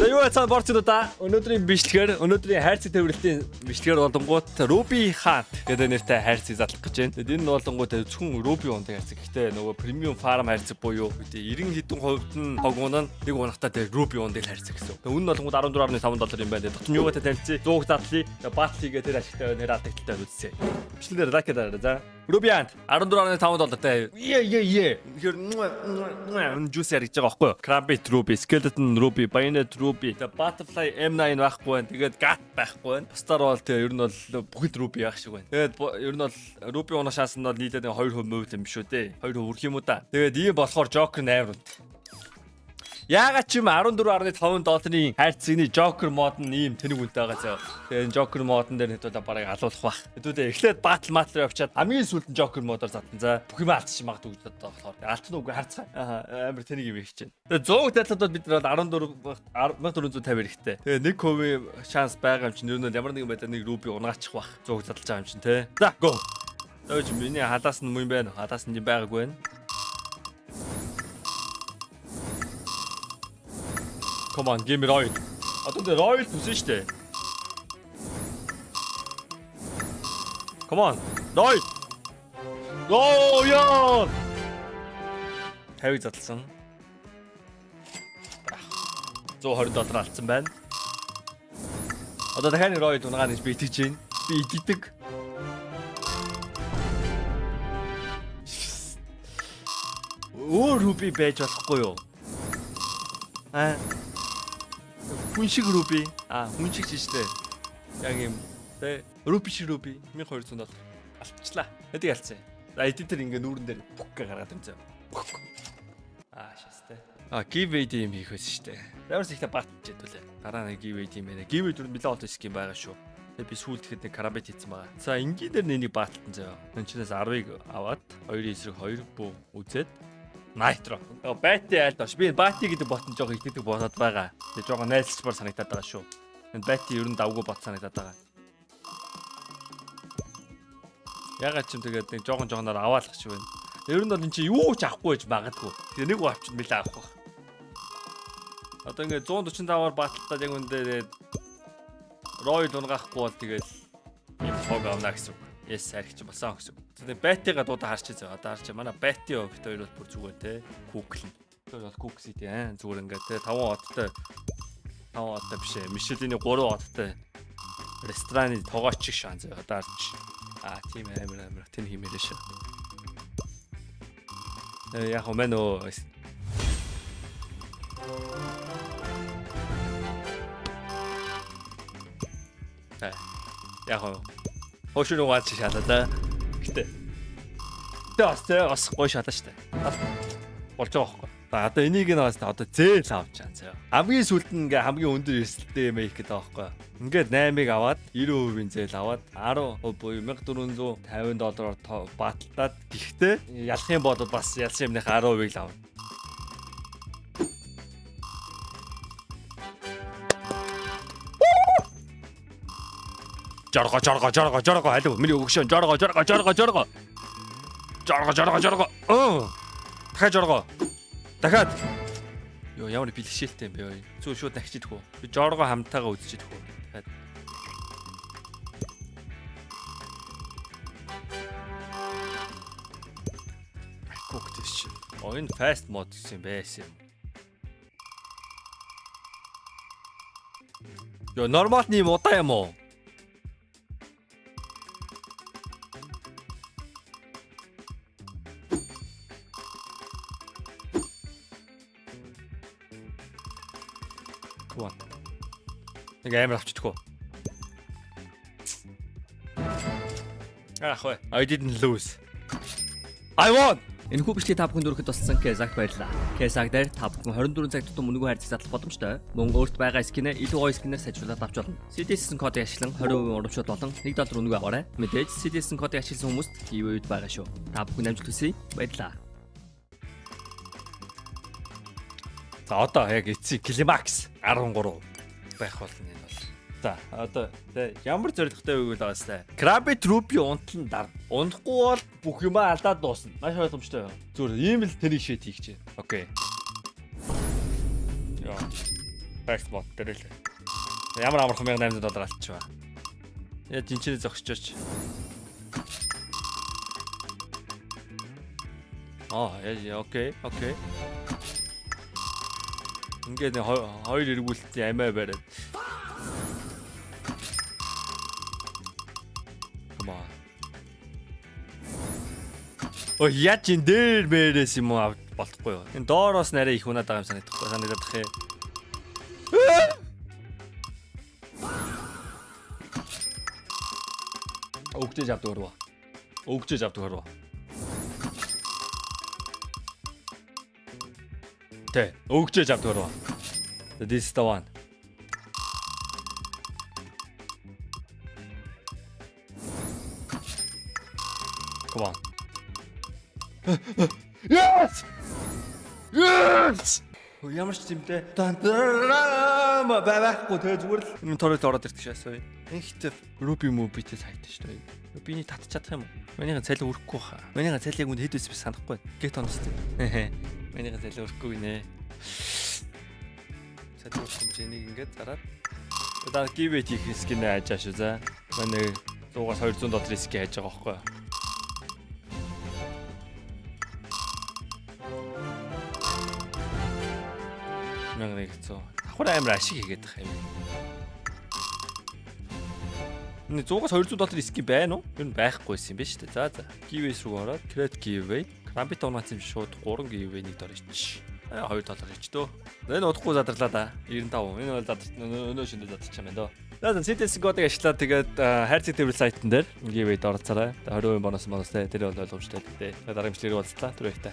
За, юу яцхан борч да. Өнөөдрийн бичлэгээр, өнөөдрийн хайрцаг тээвэрлэлтийн бичлэгээр болонгууд Ruby Hunt гэдэг нэртэй хайрцаг задлах гэж байна. Тэгэд энэ болонгууд зөвхөн Ruby ундаг хайрцаг. Гэхдээ нөгөө premium farm хайрцаг буюу 90 хэдэн хувьд нь хог унаа нэг унахтаа тэр Ruby ундаг хайрцаг гэсэн. Тэг үнэ нь болонгууд 14.5 доллар юм байна. Дотор нь юугаатай танилцъя. 100 задлаа. Battle хийгээ тэр ашигтай байна. Тэр алдагдaltaй үзье. Бичлэг дээр like дараарай. За. Ruby Hunt 14.5 доллартай. Е е е. Тэгэхээр энэ juice яригдж байгаа байхгүй юу? Karambit Ruby, Skeleton Ruby, Bayonet Ruby, тэгээ Butterfly M9 байхгүй байна. Тэгээд Gat байхгүй байна. Бусдаар бол тэгээ ер нь бол бүхэл Ruby байх шиг байна. Тэгээд ер нь бол Ruby унах шанс нь бол нийлээд 2% мөвл юм шүү дээ. 2% үрх юм уу да. Тэгээд ийм болохоор Joker 8 руу. Яагаад ч юм 14.5 долларын хайрцагны Joker mode нь ийм тэнэг үнэтэй байгаа зөө. Тэгээ энэ Joker mode-н дээр хэдүүлээ бараг алуулах бах. Хэдүүлээ эхлээд battle матл явчаад хамгийн сүүлд нь Joker mode-оор задан. За, бүх юм алдчих магадгүй гэж боддог болохоор. Алдсан үгүй харцгаа. Аа, амар тэнэг юм их чинь. Тэгээ 100 талаад бол бид нар бол 14 1450 хэрэгтэй. Тэгээ 1% шанс байгаа юм чинь ер нь ямар нэгэн байдлаар нэг Ruby унгаачих бах. 100 задлж байгаа юм чинь те. За, go. Төөж миний халаас нь мөн байна. Халаас нь юм байгаагүй байна. Come on, give me Royal. Одоо энэ Royal төсөн штэ. Come on. Royal. Royal. 50 задлсан. 120 доллар алдсан байна. Одоо дахиад нэг Royal унгаана гэж би итгэж байна. Би итгэдэг. Өөр Ruby байж болохгүй юу? Аа, хүн шиг Ruby. А, хүн шиг ч штэ. Яг юм тэ Ruby шиг Ruby 1200 доллар алдчихлаа. Хэдийг алдсан. За, editor ингээ нүүрэн дээр пүк гэ гаргаад ирсэн. Пүк. Аа, шастай. А, giveaway юм хийх байсан штэ. Ямар ч ихтэй батч хэдүүлээ. Дараа нь giveaway юм байна. Giveaway дөрөв нэлээд олон skin байгаа шүү. Тэгээ би сүүлд ихэд нэг karambit хийсэн байгаа. За, энгийн дээр нэнийг бааталтан заяа. Энэ чинээс 10-ыг аваад 2 эсрэг 2 бүү үзээд Nitro. Бати айлд баш. Би Бати гэдэг ботон жоох итгэдэг бодоод байгаа. Тэгээ жоохон найзалчмаар санагдаад байгаа шүү. Энэ Бати ер нь давгүй бот санагдаад байгаа. Ягаад ч юм тэгээд нэг жоохон жоохноор аваалах шиг байна. Ер нь бол эн чинь юу ч авахгүй байж магадгүй. Тэгээ нэг авчих нэлээ авах байх. Одоо ингээд 145-аар баталтаад яг үндэ тэгээд Royal унгаахгүй бол тэгээд юм хог авна гэсэн үг. Yes, архич болсон гэсэн. Тэгээ Байтига дуудаа харчих зөө. Одоо харчих. Манай Байти бит хоёр бол бүр зүгээр те. Күүклэн. Тэр бол Күүк City аа зүгээр ингээд те 5 одтой 5 одтой биш ээ. Мишелийн 3 одтой рестораны тогооч шиг шаан зөө. Одоо харч. Аа, тийм амар амар тэн хиймээрээ шүү. Яг хөө мэн өө. Яг хөө Хошин угаал чи шалаа да. Гэтэ. Гэтэ бас те бас гоё шалаа штэ. Болж байгаа байхгүй. За, одоо энийг нь бас одоо зээл авч чаа заяа. Хамгийн сүүлд нь ингээ хамгийн өндөр эрсдэлтэй юм хийх гэдэг байгаа байхгүй. Ингээд 8-ыг аваад 90% зээл аваад 10% буюу 1450 доллараар баталтаад, гэхдээ ялах юм бол бас ялсан юмныхаа 10%-ыг л авна. Жорго жорго жорго жорго халив миний өгшөн жорго жорго жорго жорго жорго жорго жорго оо, дахиад жорго, дахиад. Йоо, ямар бэлгшээлтэй юм бэ? Зүг шууд дахиж идэх үү? Би жорго хамтаага үзэж идэх үү? Дахиад. Cooked чи. Оо, энэ fast mode гэсэн юм байсан юм. Йоо, normal нь юм удаа юм уу? Come on. Нэг амар авчидах уу? Ах вэ. I didn't lose. I won. Энэхүү бичлэгийг та бүхэнд хүрэхэд тусалсан Кезагт баярлалаа. Кезаг дээр та бүхэн 24 цаг тутам үнэгүй хайрцаг задлах боломжтой. Мөн өөрт байгаа skin ээ илүү гоё skin ээр сайжруулад авч болно. CDS кодыг ашиглан 20% урамшуул болон 1 доллар үнэгүй аваарай. Мэдээж CDS кодыг ашигласан хүмүүст giveaway байгаа шүү. Та бүхэн амжилт хүсье. Баярлалаа. За, одоо яг эцсийн climax 13 байх болно энэ бол. За, одоо тэ ямар зорилготой вэ гэвэл байгаа сте. Karambit Ruby унтал нь дар. Унахгүй бол бүх юмаа алдаад дуусна. Маш ойлгомжтой. Зүгээр ийм л тэрийг shit хийх чинь. Okay. Яа. Fast mode дээр л. Ямар амархан 1800 доллар алдчихва. Яа, жинчэнэ зогсчооч. Аа, яа, okay. Ингээд нэг хоёр эргүүлэлтийн амиа бариад. Come on. Ой, яаж энэ дээр мээрээс юм уу авч болтохгүй юу? Энэ доороос нарай их унаад байгаа юм санагдахгүй санагдах юм. Өгчээж авдаг руу. Өгчээж авдаг руу. Тэ, өгчээж авдаг руу. This is the one. Come on. Yes! Yes! Ямар ч зэмтэй. Драма байхгүй, тэгээ зүгээр л энэ торойд ороод ирдэг шээс. Инхтэй Ruby Movie-тэй сайт шүү дээ. Би энийг татчих чадах юм уу? Манийхэн цалин өрөхгүй хаа. Манийхэн цалин яг үнд хэд байсан би санахгүй. Get honest. Манийхэн цалин өрөхгүй гинэ. Цалин өрөхгүй юм чи энийг ингээд зараад. Одоо giveaway хийх skin ажаа шүү, за. Манай 100-аас 200 долларын skin хайж байгаа байхгүй юу? 1100. Давхар амар ашиг хийгээд байгаа юм. Энэ 100-аас 200 долларын skin байна уу? Ер нь байхгүйсэн юм байна шүү дээ. За. Giveaway руу ороод create giveaway. Karambit унаасан юм, шууд 3 giveaway 1 доллар ич. 2 доллар ич дөө. Энэ удахгүй задарлаа да. 95. Энэ бол задар, өнөө шөндөө задарч юм байна дөө. За, CTS кодыг ашиглаад тэгээд хайрцаг тээвэр сайтн дээр giveaway-д оролцоорой. 20% бонус те, тэр бол ойлгомжтой л дээ. Дараагийн бичлэгээр уулзлаа. Түр баяртай.